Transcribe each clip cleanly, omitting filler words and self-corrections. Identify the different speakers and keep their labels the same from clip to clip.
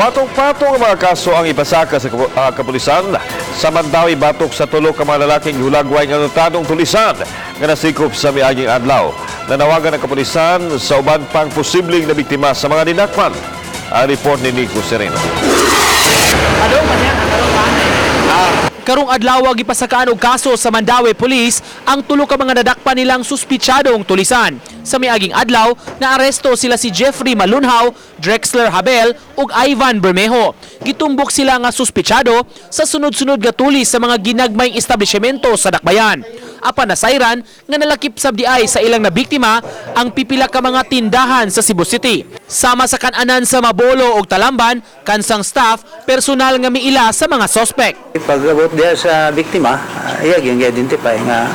Speaker 1: Patong-patong ang mga kaso ang ipasaka sa kapulisan sa Mandaue batok sa tulo ka mga lalaking hulagway nga notadong tulisan nga nasikop sa miaging adlaw. Nanawagan ang kapulisan sa uban pang posibleng na biktima sa mga dinakpan. Ang report ni Nico Sereno.
Speaker 2: Karong adlaw, gipasakaan og kaso sa Mandaue Police ang tulo ka mga nadakpan nilang suspitsadong tulisan. Sa miaging adlaw, naaresto sila si Jeffrey Malunhaw, Drexler Habel ug Ivan Bermejo. Gitumbok sila nga suspitsado sa sunod-sunod nga tulis sa mga ginagmayng establishmento sa Dakbayan. Apan nasayran nga nalakip sab diay sa ilang nabiktima ang pipila ka mga tindahan sa Cebu City. Sama sa kananan sa Mabolo ug Talamban, kansang staff personal nga miila sa mga sospek.
Speaker 3: Pag-abot diya sa biktima, iya gyud identify nga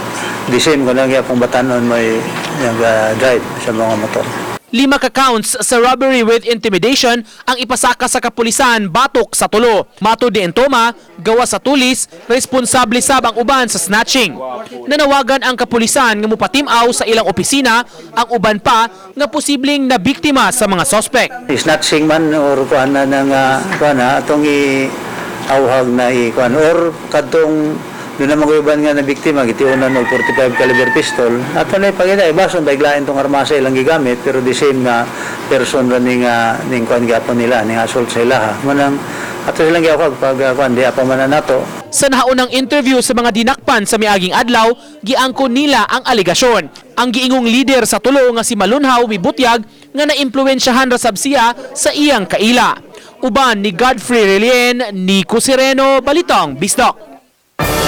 Speaker 3: the same ko lang gyapong batanon may nag-drive sa mga motor.
Speaker 2: Lima ka counts sa robbery with intimidation ang ipasaka sa kapulisan batok sa tulo. Matod ni Entoma, gawa sa tulis, responsable sab ang uban sa snatching. Nanawagan ang kapulisan nga mupatimaw sa ilang opisina ang uban pa nga posibleng nabiktima sa mga sospek.
Speaker 3: Snatching man or kuan na ng kuan na atong i awhag na i kuan or kadtong doon naman uban nga na biktima gitiunan og 45 caliber pistol, ato na ipakita bason baiglain tong armasa ilang gigamit, pero the same nga person ra ning ning kuan gyapon nila ning assault sa ilaha. Manang ato silang giawhag pag kuan di pa man na nato.
Speaker 2: Sa nahaunang interview sa mga dinakpan sa miaging adlaw, giangkon nila ang alegasyon. Ang giingong leader sa tulo nga si Malunhaw mibutyag nga naimpluwensyahan ra sab siya sa iyang kaila. Uban ni Godfrey Relien, Nico Sereno, Balitang Bisdak.